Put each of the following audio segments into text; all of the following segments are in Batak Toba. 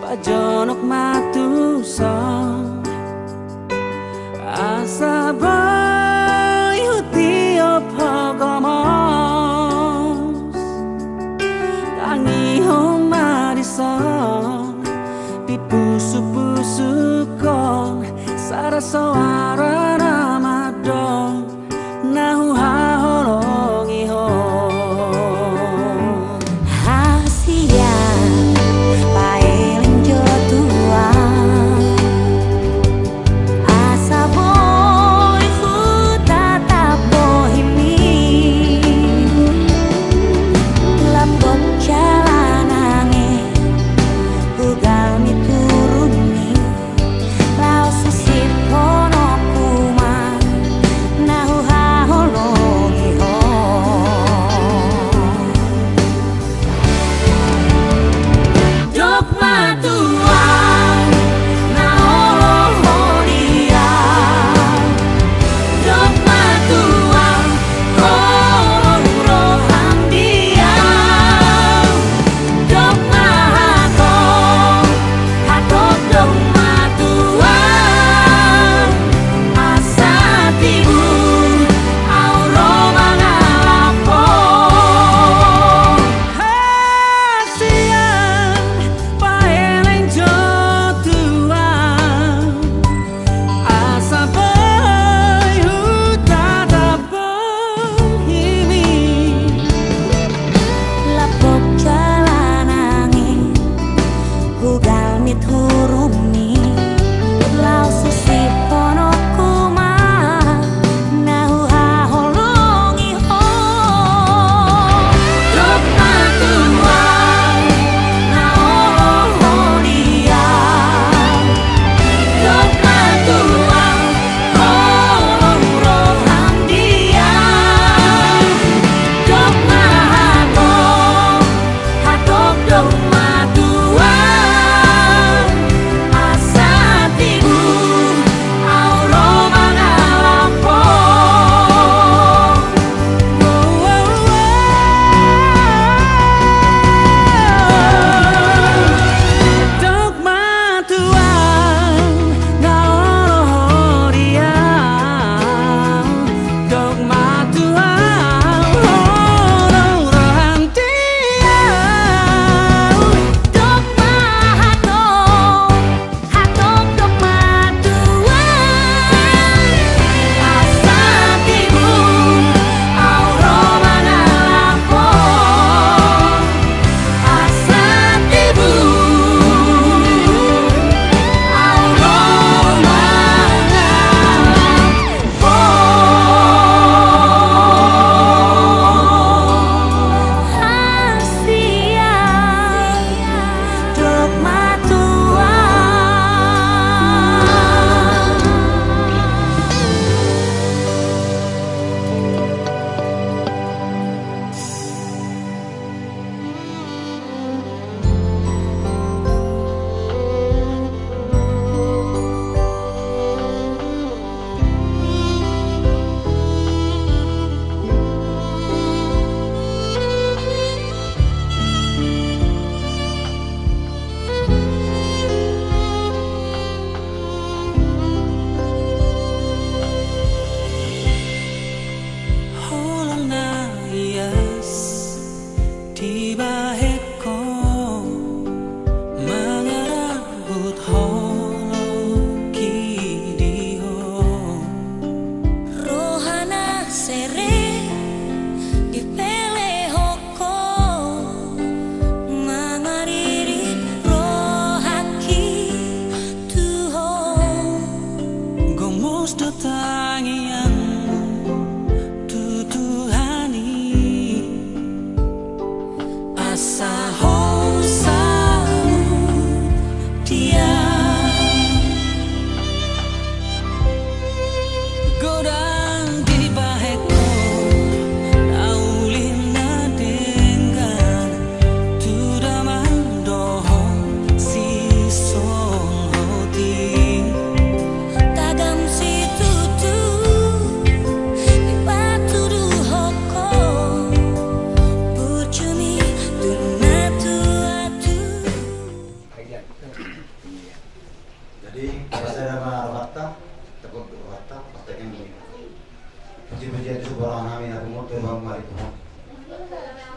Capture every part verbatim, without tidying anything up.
Jonok ma tuson, asa boi hutiop ho gomos. Tangihon ma dison, dipusukpusukkon, sada soara na mandok na huhaholongi ho. Hasian paeleng jo tuan.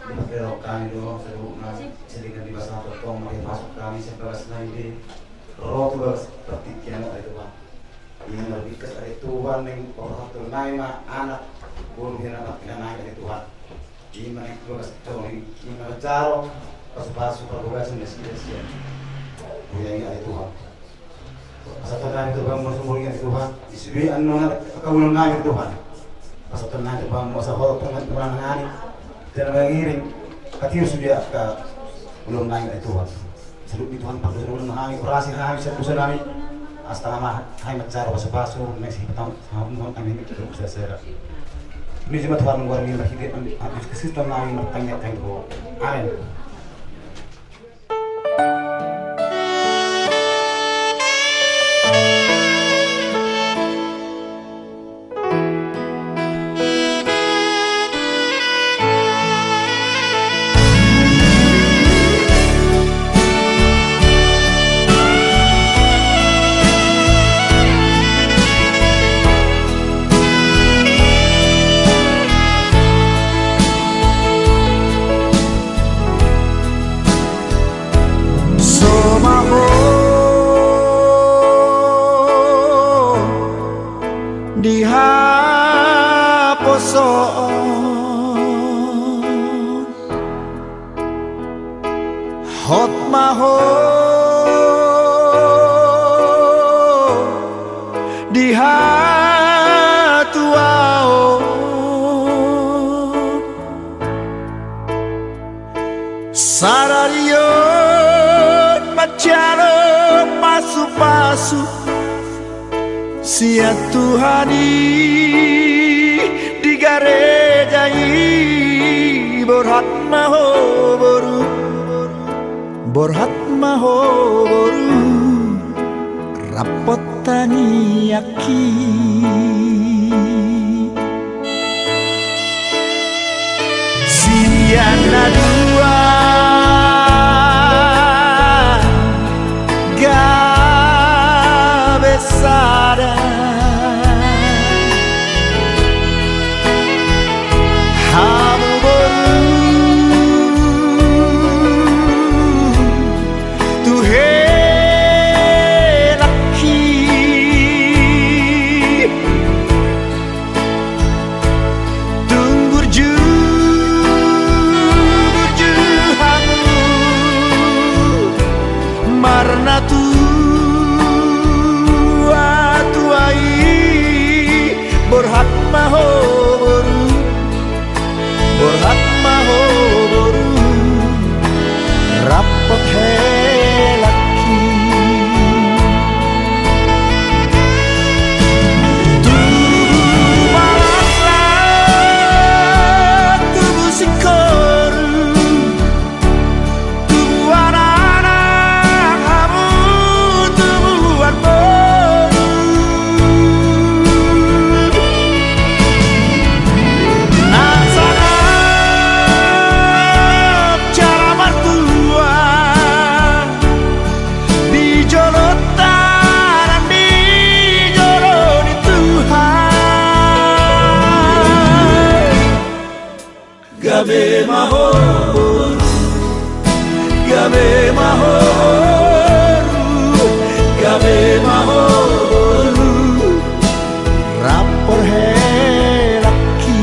Dipakeron hami do saluhutna silingan ni basa tongtong ma dipasuk hami sian bagas nami be ro tu bagas partingkian on ale Tuhan. Ima na bingkas ale Tuhan naeng pasahathon nami ma anak boru hira na marhite nami ale Tuhan. Ima na bagas tongtong ima na manjalo pasupasu parbagason nasida sian boru i ale Tuhan. Pasahathon nami tu Bamu muse ale Tuhan, di sude annon angka ulaon nami Tuhan. Pasahathon nami tu Bamu muse hot tu angka ulaon nami. Jala mangiring hatiur sude angka ulaon nami ale Tuhan. Saluhut i Tuhan, pardosahon ma hami, horasi hami sian dosa nami. Asa tama ma hami manjalo pasupasu, nang si petang hami hami tu sasera. Nunga ma Tuhan goarMi marhite angka Kristus Tuhan nami martangiang hami tu Ho. Amen. So ma ho di haposoon, hot ma ho di hatuaon. Sadari on manjalo pasupasu sian Tuhan i di gareja i. Borhat ma ho boru, borhat ma ho boru, rap tangiangki. Sian na dua gabe sada. Hamu boru tu helangki. Tung burju, burju hamu marnatua-tua i. Borhat ma ho boru, borhat ma ho boru, rap helangki. Tubu ma laklak, tubu singkoru, tubuan anak hamu, tubuan boru. Nang sangap jala martua di jolo tanan, di jolo ni Tuhan. Gabe ma ho boru, gabe ma ho boru, gabe ma ho boru, rap helangki.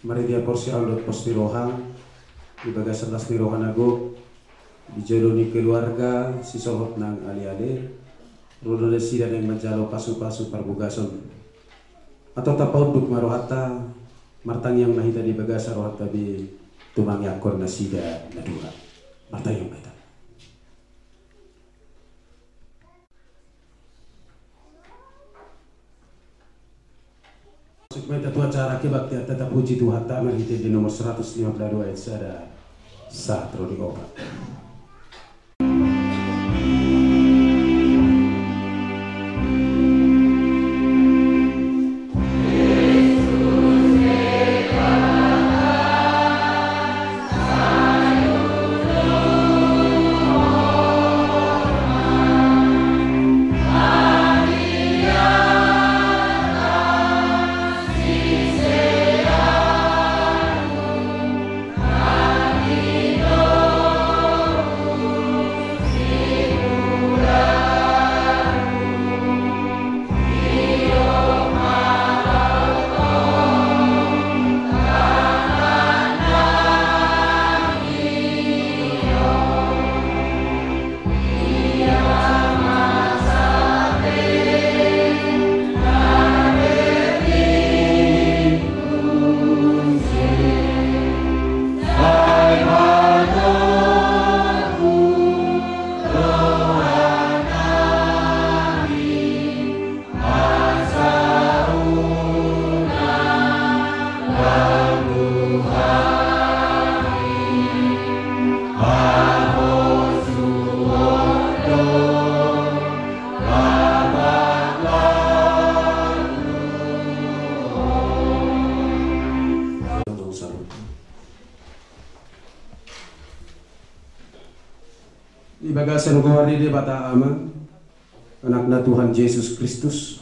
Marhite porsi ahu dohot pos ni roha, di bagasan las ni roha na gok, di jolo ni keluarga sisolhot nang aleale, ro do nasida naeng manjalo pasupasu parbogason. Antong tapaunduk ma rohanta, martangiang ma hita di bagasan rohanta be, tumangianghon nasida na dua. Martangiang ma hita. Masuk ma hita tu acara kebaktian, tapuji Tuhanta marhite di nomor seratus lima puluh dua ayat sada sahat ro di opat. Di bagasan goar ni Debata Ama, Anakna Tuhan Jesus Kristus,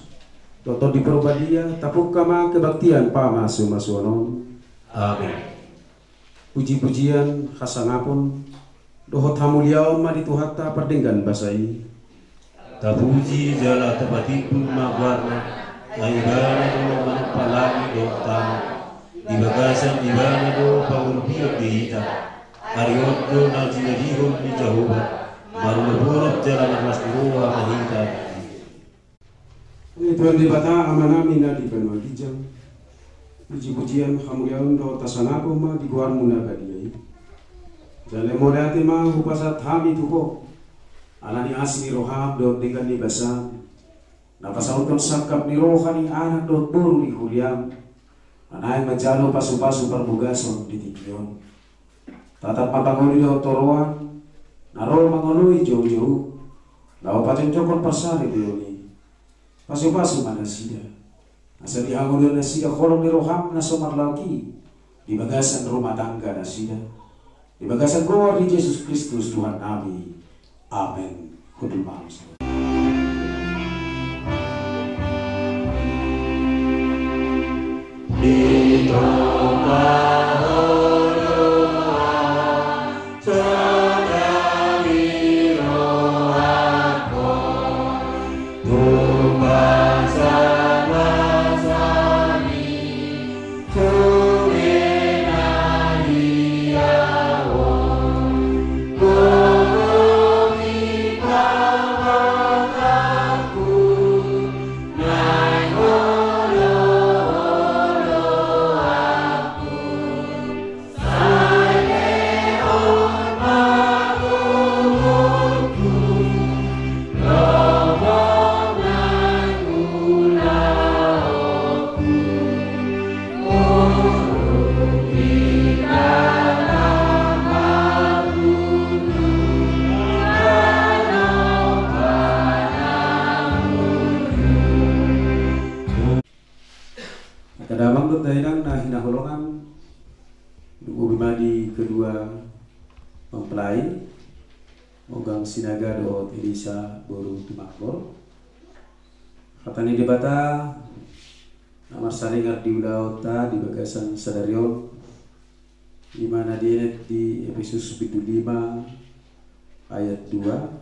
dohot Tondi Porbadia, tapungka ma kebaktian pamasumasuon on. Amen. Pujipujian, hasangapon, dohot hamuliaon ma di Tuhanta pardenggan basa i. Tapuji jala tapatimbul ma goarna, ai ibana do manompa langit dohot tano, di bagasan ibana do pangolupion di hita. Ari on do na jinadihon ni Jahowa, marolopolop jala marlas ni roha ma hita. Ale Tuhan Debata Amanami na di banua ginjang, pujipujian, hamuliaon dohot hasangapon ma di goarmu na badia i. Jala mauliate ma hupasahat hami tu Ho, ala ni asi ni roham dohot denggan ni basam, na pasauthon sangkap ni roha ni anak dohot boru ni huriam, na naeng manjalo pasupasu parbogason di tingki on. Tatap ma pangoli dohot horoan, na ro mangoloi joujou, laho pajongjongkon parsaripeon i. Pasupasu ma nasida, asa dihangoluhon nasida holong ni roham na so marlaok i, di bagasan rumah tangga nasida. Di bagasan goar ni Jesus Kristus Tuhannami. Amen. Hundul ma hamu. Angka damang dohot dainang na hinaholongan, dung ubi ma di kedua mempelai, Ogang Sinaga dohot Elisa boru Tumangkor. Hata ni Debata na marsaringar di ulaonta di bagasan sadari on, i ma na dienet di Epesus pitu lima ayat dua,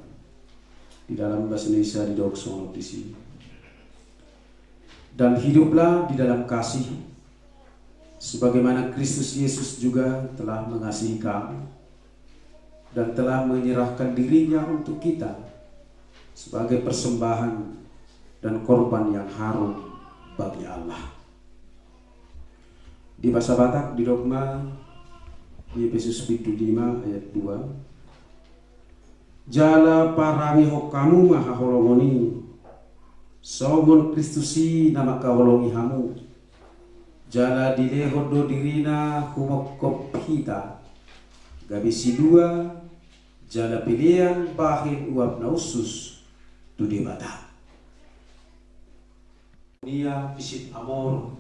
di dalam bahasa Indonesia didok songon on disi. Dan hiduplah di dalam kasih, Sebagaimana Kristus Yesus juga telah mengasihi kamu dan telah menyerahkan dirinya untuk kita sebagai persembahan dan korban yang harum bagi Allah. Di bahasa Batak, di dogma di Efesus pitu lima ayat dua, jala parangehon hamu ma haholongon i, songon Kristus i na mangkaholongi hamu, jala dilehon do dirina humongkop hita, gabe sidua, jala pelean bahen uap na usus tu Debata. Koinonia, fit amor,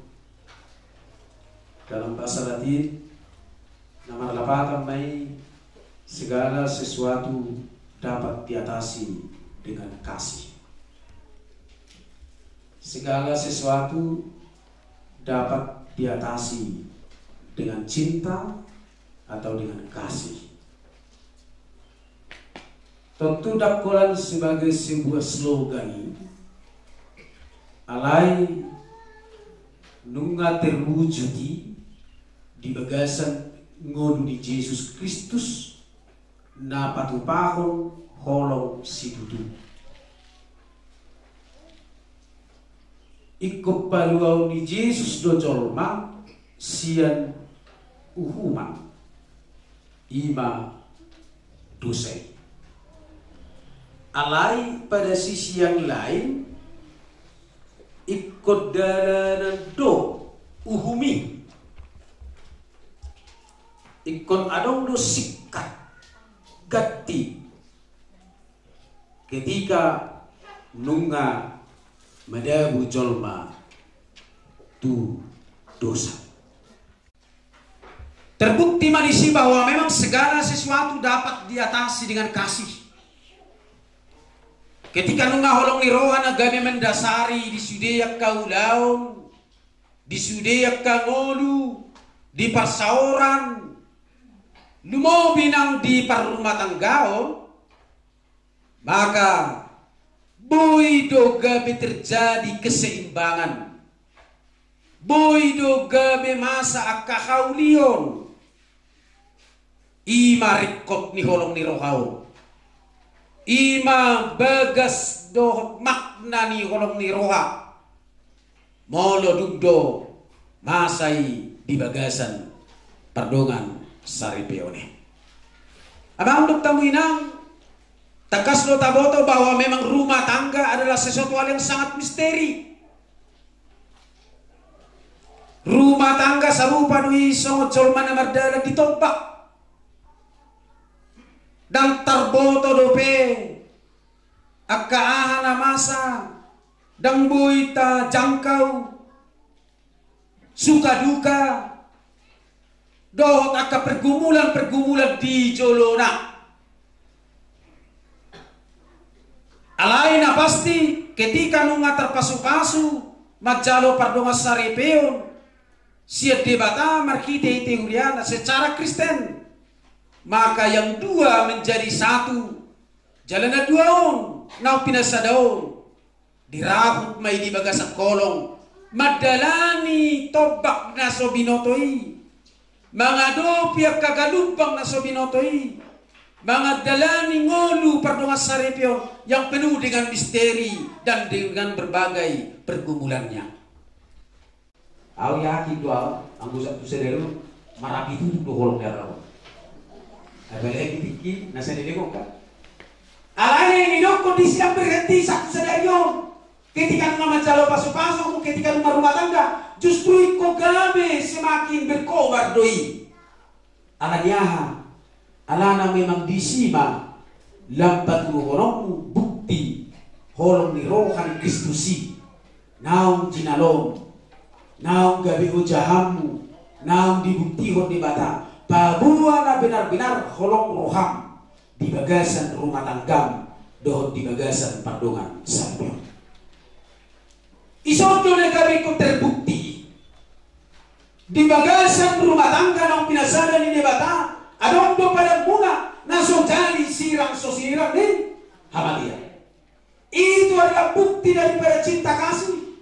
dalam bahasa Latin, na marlapatan ma i, segala sesuatu dapat diatasi dengan kasih. Segala sesuatu dapat diatasi dengan cinta atau dengan kasih. Tontu ndang holan sebagai sebuah slogan i, alai nunga terwujud i di bagasan ngolu ni Jesus Kristus na patupahon holong situtu. Ingkon paluaon ni Jesus do jolma sian uhuman, i ma dosa i. Alai pada sisi yang lain, ingkon dalanan do uhum i. Ingkon adong do singkat ganti ketika nunga madabu jolma tu dosa. Terbukti ma disi bahwa memang segala sesuatu dapat diatasi dengan kasih. Ketika nunga holong ni roha na gabe mandasari di sude angka ulaon, di sude angka ngolu, di parsaoran, lumobi nang di parrumatanggaon, maka boi do gabe terjadi keseimbangan. Boi do gabe masa angka haulion. I ma ringkot ni holong ni roha on. I ma bagas dohot makna ni holong ni roha. Molo dung do masa i di bagasan pardongan saripeon i. Amang dohot hamu inang, tangkas do taboto bahwa memang rumah tangga adalah sesuatu hal yang sangat misteri. Rumah tangga sarupa do i songon jolma na mardalan di tombak. Ndang tarboto dope angka aha na masa, ndang boi tajangkau suka duka dohot angka pergumulan-pergumulan di jolona. Alai na pasti, ketika nunga tarpasupasu manjalo pardongan saripeon sian Debata marhite-hite huriana secara Kristen, maka yang dua menjadi satu. Jala na dua on naung pinasada on dirahut ma i di bagasan holong, mandalani tombak na so binoto i, mangadopi angka galumbang na so binoto i, mandalani ngolu pardongan saripeon yang penuh dengan misteri dan dengan berbagai pergumulannya. Au yakin do au, anggo sahat tu sadari on, marapi tutu do holong ni roha on. Apalagi tingki na saleleng on kan. Alai na nidokkon disi, ndang berhenti sahat tu sadari on. Ketika nunga manjalo pasupasu, ketika nunga marumah tangga, justru ingkon gabe semakin berkobar do i. Ala ni aha? Alana memang disi ma lam patuduhononmu bukti holong ni roha ni Kristus i naung jinalom, naung gabe ojahanmu, naung dibuktihon Debata, paboa na benar-benar holong roham di bagasan rumah tanggam dohot di bagasan pardongan saripeon. Ison do na gabe ingkon terbukti. Di bagasan rumah tangga naung pinasada ni Debata, adong do padanmuna na so jadi sirang so sirang ni hamatean. Itu adalah bukti daripada cinta kasih.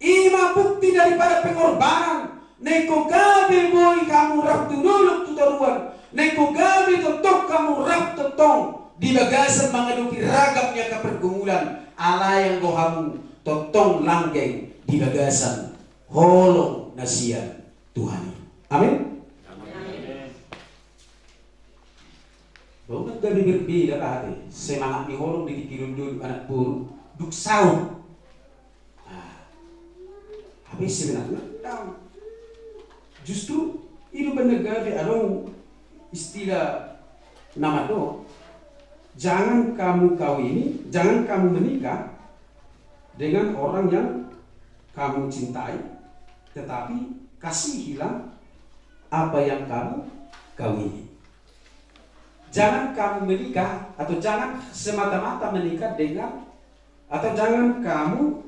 I ma bukti daripada pengorbanan, Na ingkon gabe boi hamu rap tu dolok tu toruan, na ingkon gabe tongtong hamu rap tongtong di bagasan mangadopi ragam ni angka pergumulan, alai anggo hamu tongtong langgeng di bagasan holong na sian Tuhan i. Amin. Bau na gabe berbeda, ate, semangat ni holong di tingki dondon anak boru dung saut. Nah, tapi sebenarnya kan justru i do umbahen na gabe adong istilah na mandok, jangan kamu kawini, jangan kamu menikah dengan orang yang kamu cintai, tetapi kasihilah apa yang kamu kawini. Jangan kamu menikah, atau jangan semata-mata menikah dengan, atau jangan kamu,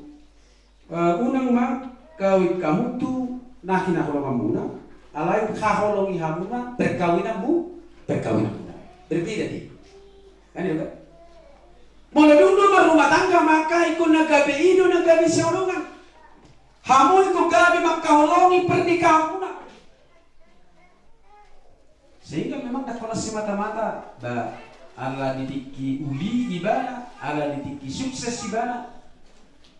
eh, unang ma kawin hamu tu na hinaholonganmuna, alai haholongi hamuna perkawinanmu, perkawinanmuna. Berbeda dia. Kan, ya kan? Molo dung do marrumah tangga, maka ingkon na gabe i do na gabe sihaholongan. Hamu ingkon gabe mangkaholongi pernikahanmuna. Sehingga memang ndang holan semata-mata ba ala di tingki uli ibana, ala di tingki sukses ibana,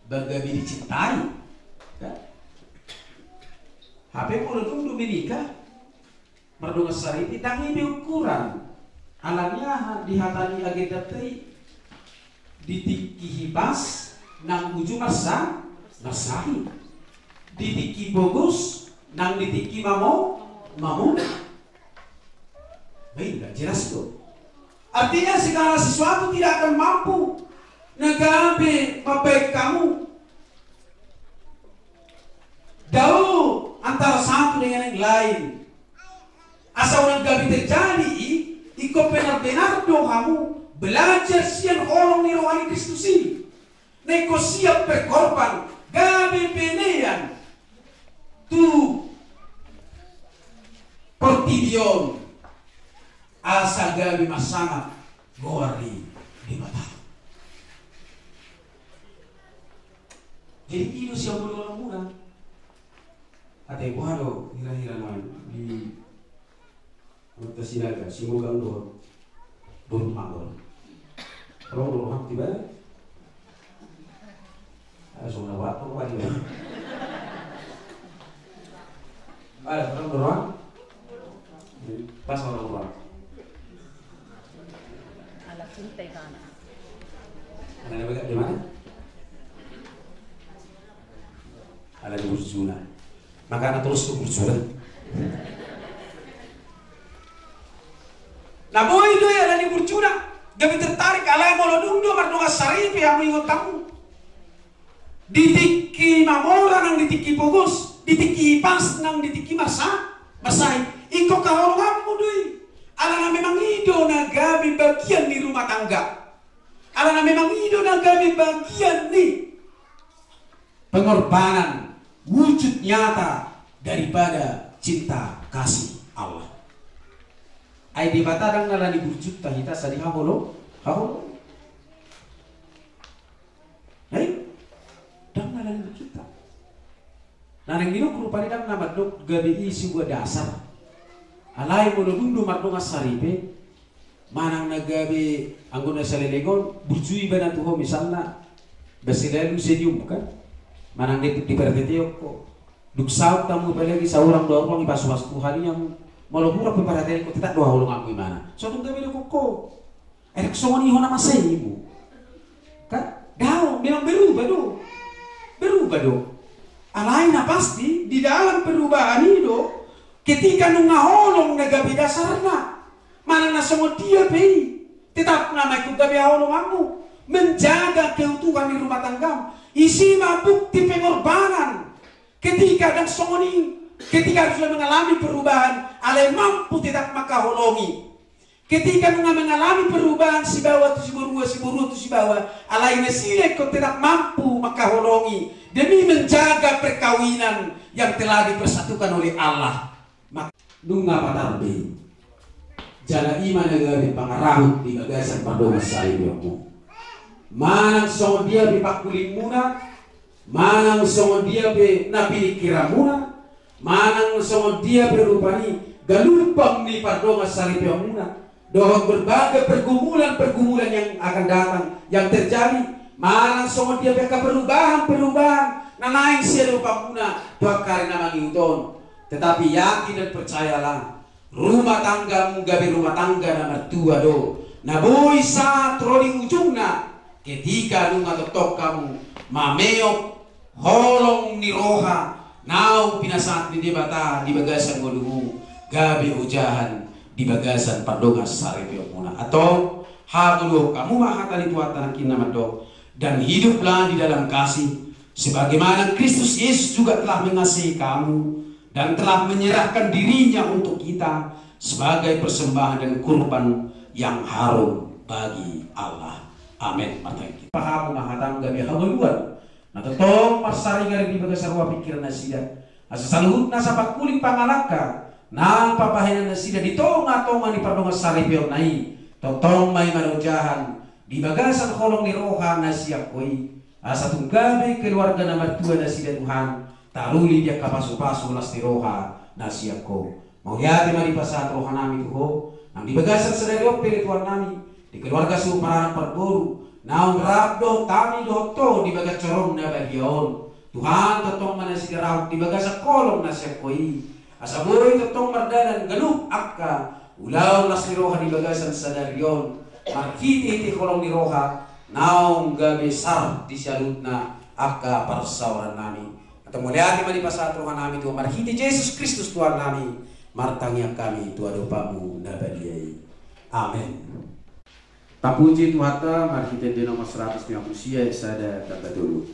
ba gabe dicintai, kan? Hape molo dung do menikah mardongan saripe, ndang i be ukuran. Alani aha? Di hata ni agendanta i, di tingki hipas nang uju marsa, marsahit. Di tingki pogos nang di tingki mamo, mamona. Baik, nggak jelas tuh. Artinya segala sesuatu tidak akan mampu na gabe mambahen hamu dao antara satu dengan yang lain. Asa unang gabe terjadi i, ingkon benar-benar do hamu belajar sian holong ni roha ni Kristus i. Na ingkon siap berkorban, gabe pelean tu portibi on, asa gabe marsangap goar ni Debata. Jadi i do sian mula-mula. Ate, boha do hira-hira na di Kota Sinaga, Simogang dohot Dohot Magol. Ro do roham tiba. Ada so na buat apa tiba. Ada ro do roham. Pas ro do roham. Ala cinta ibana. Ala na bagak di mana? Ala ni burjuna. Makana torus tu burjuna. Na boi do i ala ni burjuna. Gabe tertarik, alai molo dung do mardongan saripe hamu, ingot hamu, di tingki mamora nang di tingki pogos, di tingki hipas nang di tingki marsa, marsahit, ingkon haholonganmu do i. Alana memang i do na gabe bagian ni rumah tangga. Alana memang i do na gabe bagian ni pengorbanan, wujud nyata daripada cinta kasih Allah. Ai Debata ndang na ala ni burjunta hita asa dihaholongi, haholongi. Ai ndang na ala ni burjunta. Na naeng nidok rupani ndang na mandok gabe i sebuah dasar. Alai molo dung do mardongan saripe, manang na gabe anggo na saleleng on, burju ibana tu ho misalna, ba selalu senyum kan, manang di, diparhateteon ho. Dung saut hamu apalagi saurang dua urang, dipasu-pasu Tuhan i hamu. Molo hurang pe parhatean ho, tetap do haholonganmu ibana. So tung gabe do ho. Ai ndang songon i ho na masa i, Ibu. Kan? Dao, memang berubah do. Berubah do. Alai na pasti di dalam perubahan i do, ketika nunga holong na gabe dasarna. Manang na songon dia pe i, tetap nama ingkon gabe haholonganmu menjaga keutuhan ni rumah tanggam. Isi ma bukti pengorbanan. Ketika ndang songon i, ketika harus mengalami perubahan, alai mampu tetap mangkaholongi. Ketika nunga mengalami perubahan sibaoa tu siborua, siborua tu sibaoa, alai nasida ingkon tetap mampu mangkaholongi demi menjaga perkawinan yang telah dipersatukan oleh Allah. Mak-, nunga patar be i. Jala i ma na gabe pangarahut di bagasan pardongan saripeonmu. Manang songon dia pe pangkulingmuna, manang songon dia pe na pingkiranmuna, Manang songon dia pe rupa ni galumbang ni pardongansaripeonmuna dohot berbagai pergumulan-pergumulan yang akan datang, yang terjadi, manang songon dia pe angka perubahan-perubahan na naeng siadopanmuna tu angka ari na mangihut on. Tetapi yakin dan percayalah, rumah tanggamu gabe rumah tangga na martua do, na boi sahat ro di ujungna, ketika nunga tongtong hamu mameop holong ni roha naung pinasahat ni Debata di bagasan ngolungmu, gabe ojahan di bagasan pardongansaripeonmuna. Antong, hangoluhon hamu ma hata ni Tuhanta nangkin na mandok, dan hiduplah di dalam kasih, sebagaimana Kristus Yesus juga telah mengasihi kamu dan telah menyerahkan dirinya untuk kita sebagai persembahan dan kurban yang harum bagi Allah. Amin. Martangiang hita. Pahamu ma hatam gabe hangoluan na tongtong marsaringar di bagasan roha pingkiran nasida. Asa saluhutna sapangkuling pangalangka nang pabahenan nasida di tonga-tonga ni pardongansaripeonna i, tongtong ma i marojahan di bagasan holong ni roha na sian Ho i. Asa tung gabe keluarga na martua nasida Tuhan, taruli di angka pasu-pasu las ni roha na sian Ho. Mauliate ma dipasahat rohanami tu Ho, nang di bagasan sadari on pe ale Tuhannami, di keluarga suhut paranak parboru naung rap dohot hami dohot Ho di bagas joro na badia on. Tuhan, tongtong ma nasida rahut di bagasan holong na sian Ho i, asa boi tongtong mardalan ganup angka ulaon las ni roha di bagasan sadari on, marhite-hite holong ni roha naung gabe sar di saluhutna angka parsaorannami. Antong mauliate ma dipasahat rohanami tu Ho marhite Jesus Kristus Tuhannami, martangiang hami tu adopanMu na badia i. Amen. Tapuji Tuhanta marhite ende nomor seratus lima puluh sia, ayat sada tamba tolu.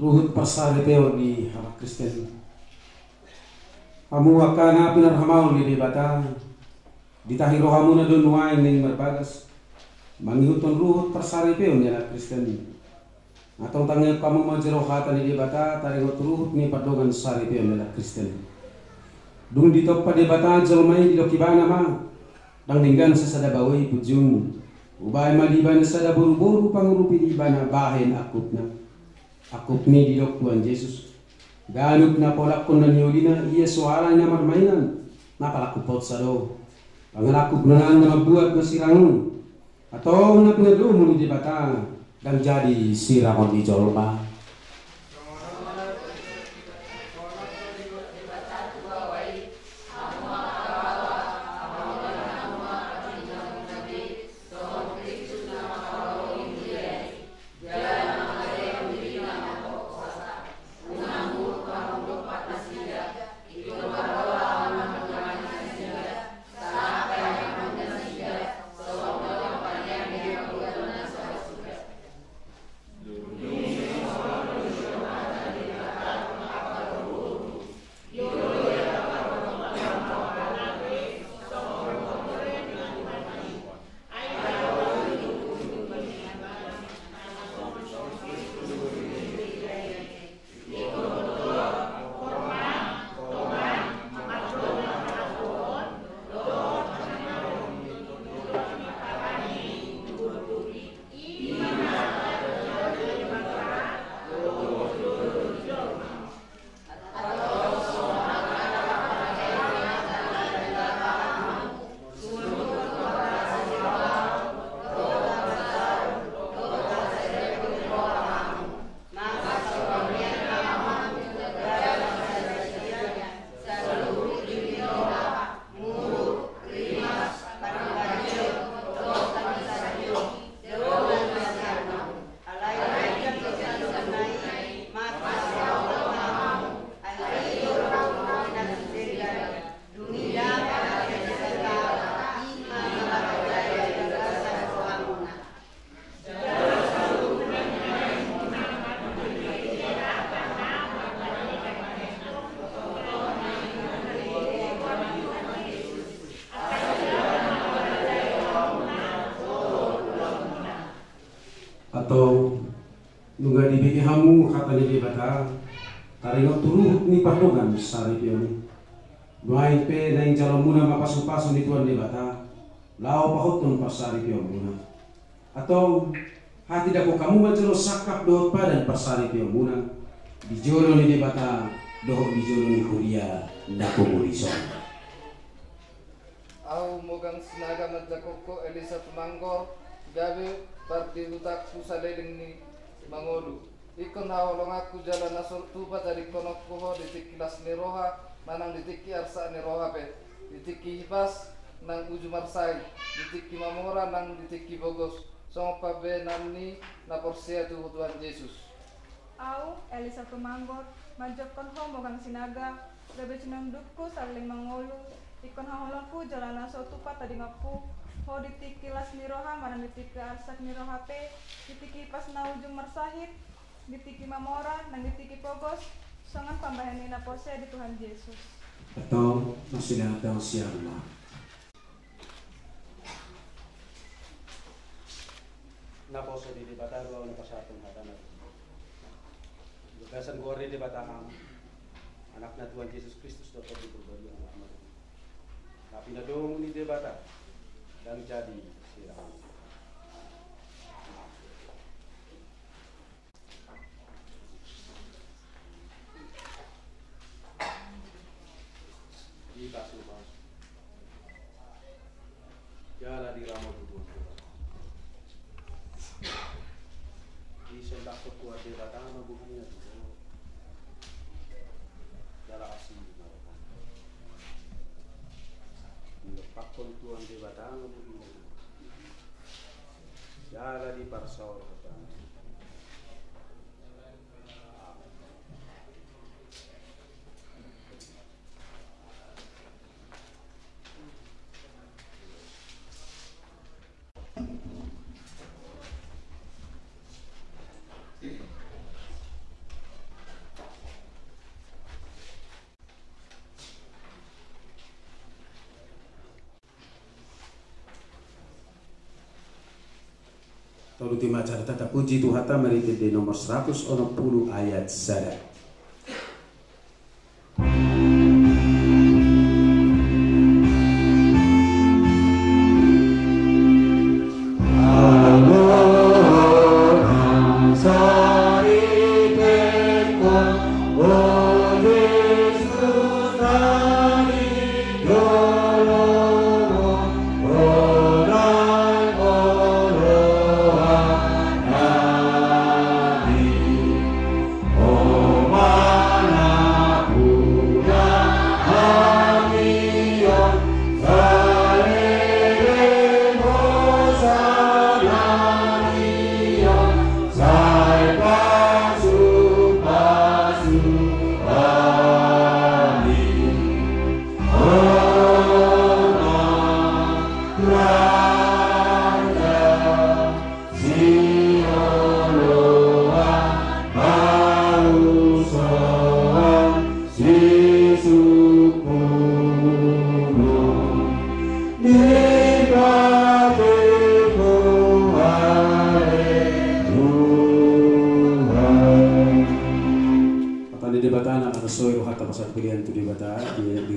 Ruhut parsaripeon ni halak Kristen. Hamu angka na pinarhamaol ni Debata, ditahi rohamuna do nuaeng naeng marbagas mangihuthon ruhut parsaripeon ni halak Kristen. Antong tangihon hamu ma jolo hata ni Debata taringot ruhut ni pardongansaripeon ni halak Kristen. Dung ditompa Debata jolma i, didok Ibana ma: Ndang denggan sasada baoa i punjung. Hubahen ma di ibana sada boruboru pangurupi di ibana bahen angkupna. Angkup ni i didok Tuhan Jesus. Ganup na paulakkon na niolina, ia so ala ni na marmainan, na palangkup hot sa do. Pangalangkup do nang na mambuat na sirang. Atau na pinadomu ni Debata ndang jadi sirangon ni jolma. Atau nunga dibege hamu hata ni Debata, taringot tu ruhut ni pardongan saripeon i. Nuaeng pe naeng jaloonmuna ma pasupasu ni Tuhan Debata, laho pahothon parsaripeonmuna. Atau hatindangkon hamu manjalo sangkap dohot padan parsaripeonmuna di jolo ni Debata dohot di jolo ni huria na pungu dison. Ahu Mogang Sinaga manjangkon ho Elisa Tumanggor, gabe pardihutangku saleleng ni mangolu. Ingkon haholonganku jala na so tupa tadingkononku ho di tingki las ni roha manang di tingki arsak ni roha pe, di tingki hipas nang uju marsahit, di tingki mamora nang di tingki pogos, songon pambahenan ni na porsea tu Tuhan Jesus. Ahu, Elisa Tumanggor, manjangkon ho Mogang Sinaga, gabe sinondukku saleleng mangolu, ingkon haholonganku jala na so tupa tadingkononku ho di tingki las ni roha manang di tingki arsak ni roha pe, di tingki hipas na uju marsahit, di tingki mamora nang di tingki pogos, songon pambahenan ni na porsea di Tuhan Jesus. Antong, masilahi antong sian ma. Naposo di Debata do ahu na pasahathon hatana. Di bagasan goar ni Debata hamu, Anakna Tuhan Jesus Kristus dohot Tondi Porbadia ma. Na pinadomu ni Debata ndang jadi sirangon. Dipasupasu jala diramoti Tuhan Debata. Disondangkon Tuhan Debata ma bohina tu ho jala asi ma roham. Dilepakkon Tuhan Debata ma bohina tu ho jala diparsaorhon. Tolu, lima, carita. Tapuji Tuhanta marhite di nomor seratus onom pulu ayat sada.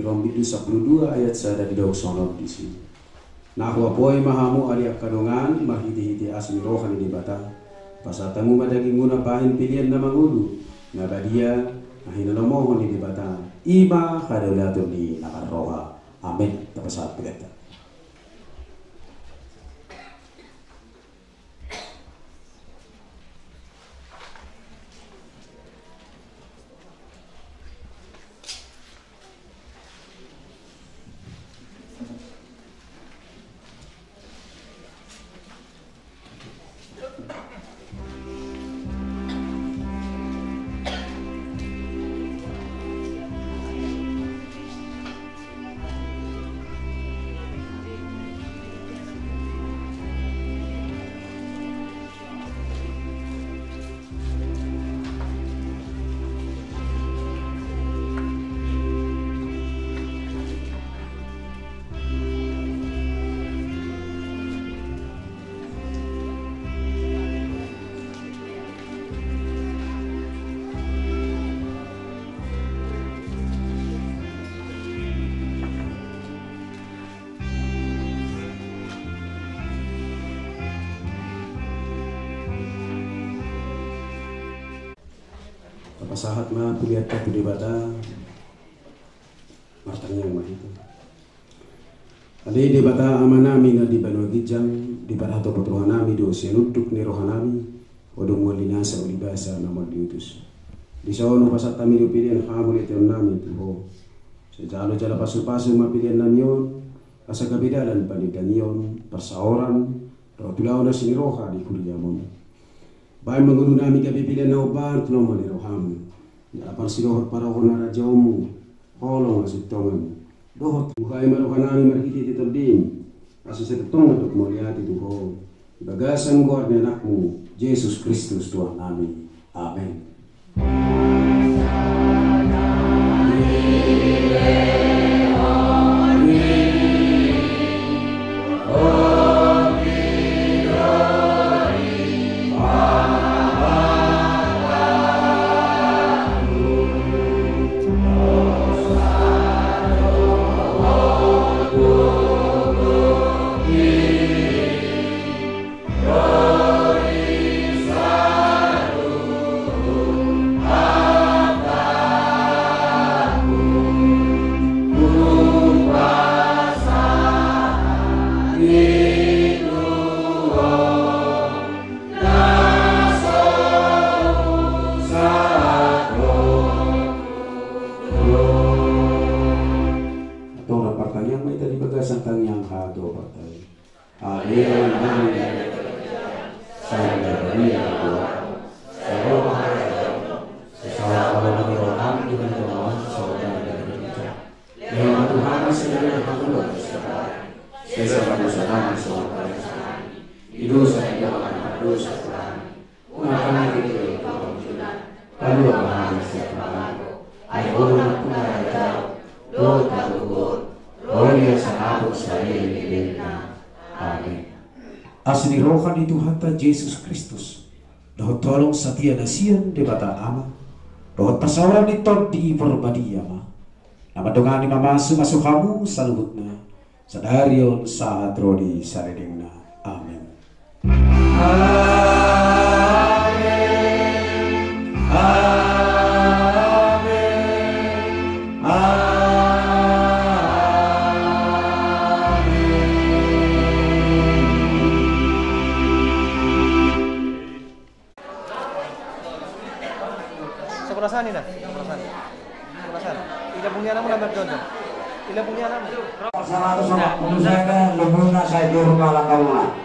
Rom bindu sampulu dua ayat sada didok songon on disi. Na huapoi ma hamu ale angka dongan marhitehite asi ni roha ni Debata. Pasahat hamu ma dagingmuna bahen pelean na mangolu, na badia, na hinalomohon ni Debata, i ma hadaulaton ni na marroha. Amen. Tapasahat peleanta. Tapasahat ma peleanta tu Debata. Martangiang ma hita. Ale Debata Amanami na di banua ginjang, diparhatopot rohanami do sian unduk ni rohanami, Ho do mual ni nasa, ulibasa na mual ni utus. Dison hupasahat hami do pelean hamuliateonnami tu Ho. Sai jalo jala pasupasu ma peleannami on, asa gabe dalan panindangion, parsaoran, dohot ulaon asi ni roha di huriaM on. Bahen ma ngolunami gabe pelean na hombar tu lomo ni rohaM, jala parsidohot parrohahon harajaonMu, holong hasintongan, dohot buhai ma rohanami marhitehite TondiM, asa sai tongtong mandok mauliate tu Ho, di bagasan goar ni AnakMu, Jesus Kristus Tuhannami. Amen. Antong martangiang ma hita di bagasan tangiang hatopan. Ale Amanami na di banua ginjang, sai badia ma goarMu, sai ro ma harajaonMu, sai saut ma lomo ni rohaM di banua tonga on songon na di banua ginjang. Lehon ma tu hami sadari on hangoluan na siapari, sesa ma dosanami songon panesanami di dosa ni dongan na mardosa tu hami. Unang hami togihon tu pangunjunan, palua ma hami sian pangago. Ai Ho do nampuna harajaon dohot hagogoon, ro di hasangapon saleleng ni lelengna. Amen. Asi ni roha ni Tuhanta Jesus Kristus, dohot holong satia na sian Debata Ama, dohot parsaoran ni Tondi Porbadia ma, na mandongani mamasumasu hamu saluhutna, sadari on sahat ro di salelengna. Amen. Amen. Amen. Amen. Sebelah sana, Nina. Sebelah sana. Sebelah sana. Ila bung ni anakmu, lambat jonjong. Ila bung ni anakmu. Saratus opat pulu sada, lubungna sai jur ma langkangna.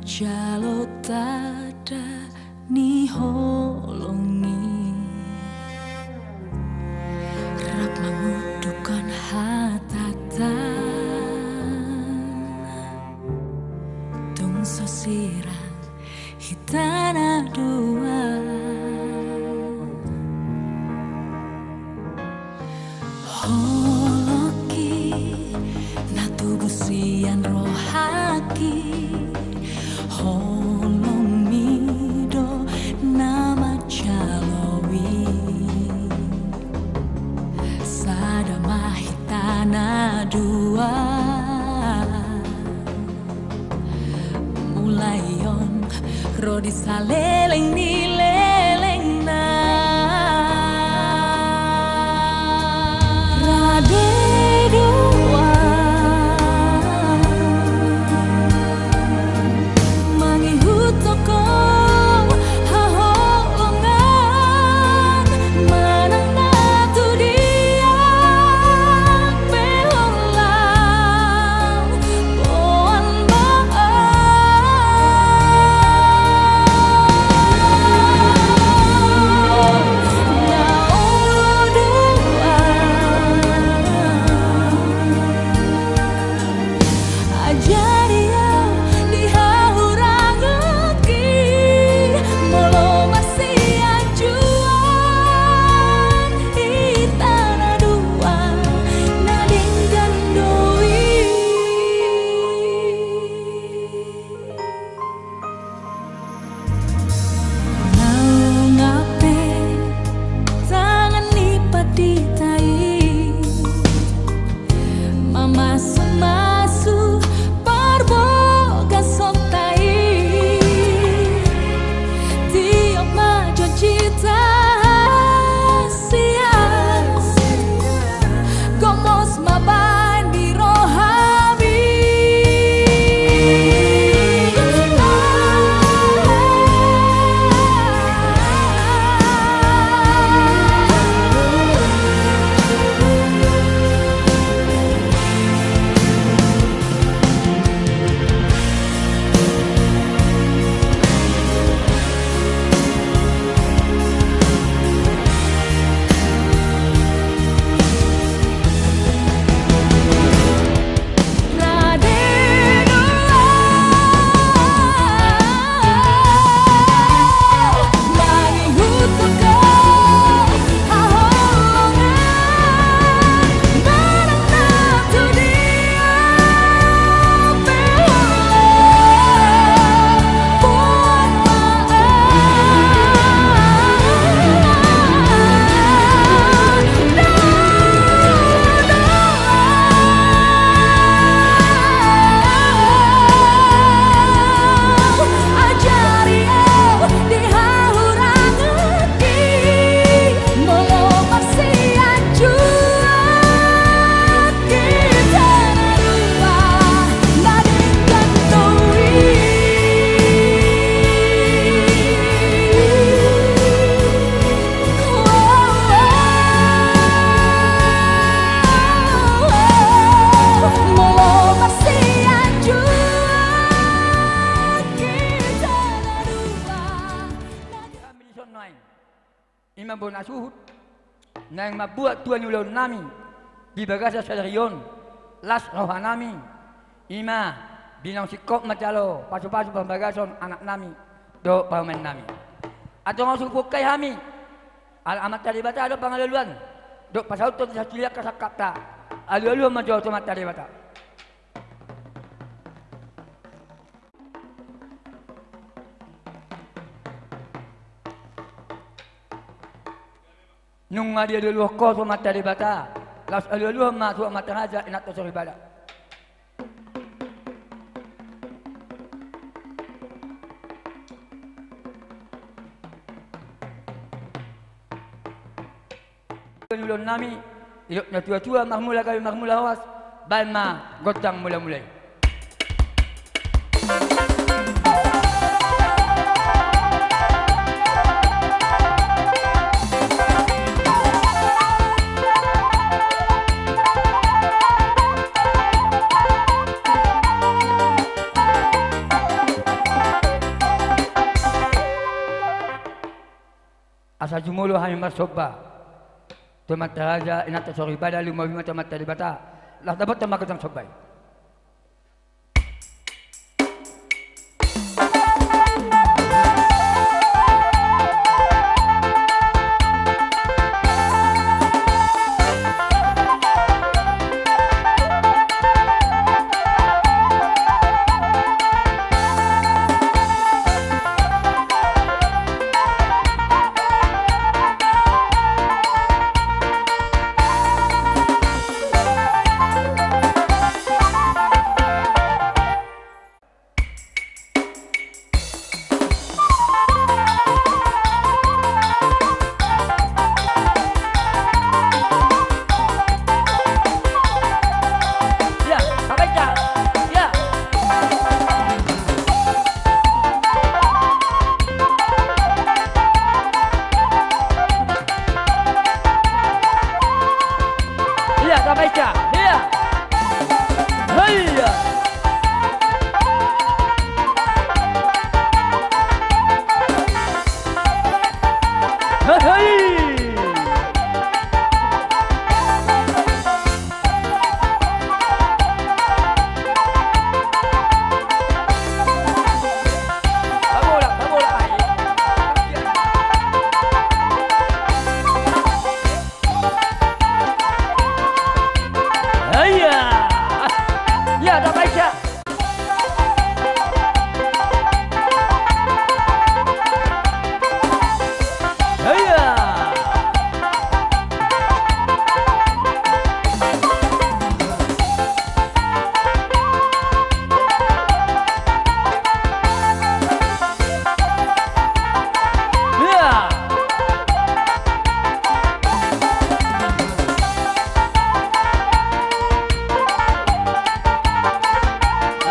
Jalo tanda ni holong i, rap mangunduhon hatatan, tung so sirang hita na dua. Holong i na tubu sian rohangki, holongmi do na manjalo i. Sada ma hita na dua. Mulai on ro di saleleng ni lelengna. Rade dua mangihuthon haholongan manang na tu dia pe holan. Ajari au di hahurangki, molo marsianjuan hita na dua, na denggan do i. Naung hape tangan ni pandita i mamasumasu parbogasonta i, tiop ma janjita sian gomos ma baen di rohami. Ajari au di hahurangki, molo marsianjuan hita na dua, na denggan do i. Molo marsianjuan hita na dua. Kami di son nuaeng, i ma bona suhut naeng mambuat tua ni ulaonnami di bagasan sadari on, las rohanami, i ma di naung singkop manjalo pasupasu parbagason anaknami dohot parumaennami. Antong ro suhut huongkai hami, ala Amanta Debata do pangalualuan dohot pasauthon di sasulian sangkapta. Alualuhon ma jo tu Amanta Debata. Nunga dialualuhon ho tu Amanta Debata, laos alualuhon ma tu amanta raja, inanta soripada. Ulaonnami, didok natuatua, marmula gabe marmula horas, baen ma gondang mulamula i. Asa jumolo hami marsomba tu amanta raja, inanta soripada, lumobi ma tu amanta Debata. Laos dapothon ma godang somba i. Iya, tambah ica. Iya. Haiya. Hei, hei. Iya. Iya, tambah ica. Iya. Iya.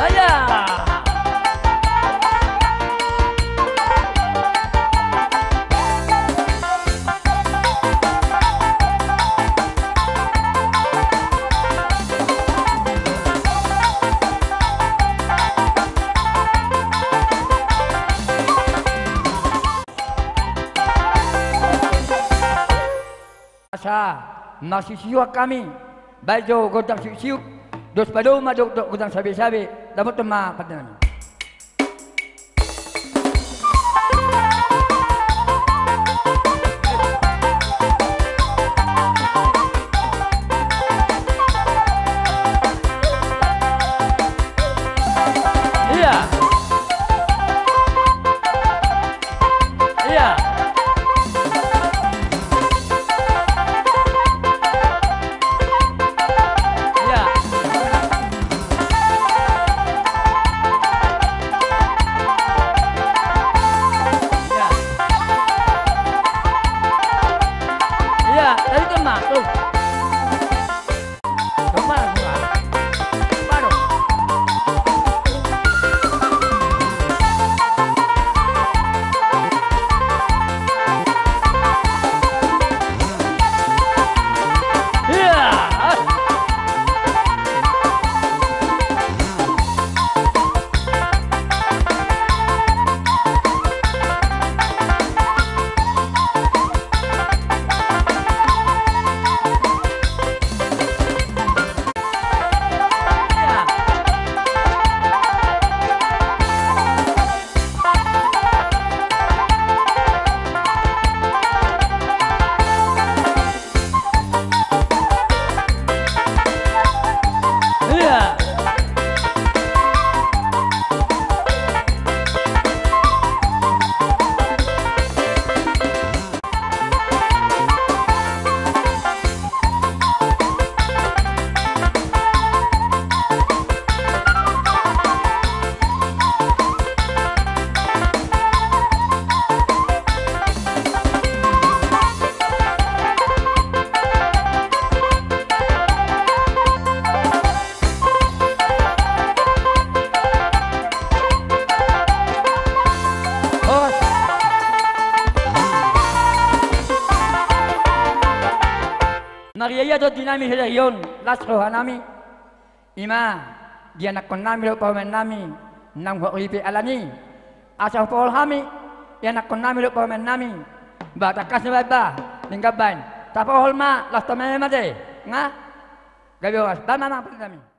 Iya. Asa marsiusiuan hami, baen jo gondang siusiu, dos padomu ma dokdok gondang sabesabe, dapothon ma pandenami. Iya. Iya. Iya. Iya. Iya, tadi kan masuk. Hos. Marria ia tondinami sadari on, las rohanami. Ima, di anakkonnami dohot parumaennami, naung hot ripe alani. Asa hupasahat hami, di anakkonnami dohot parumaennami. Ba, tangkas ma baen ba, denggan baen. Tapohol ma, laos tama ma te, nga? Gabe horas, ba manang pande nami.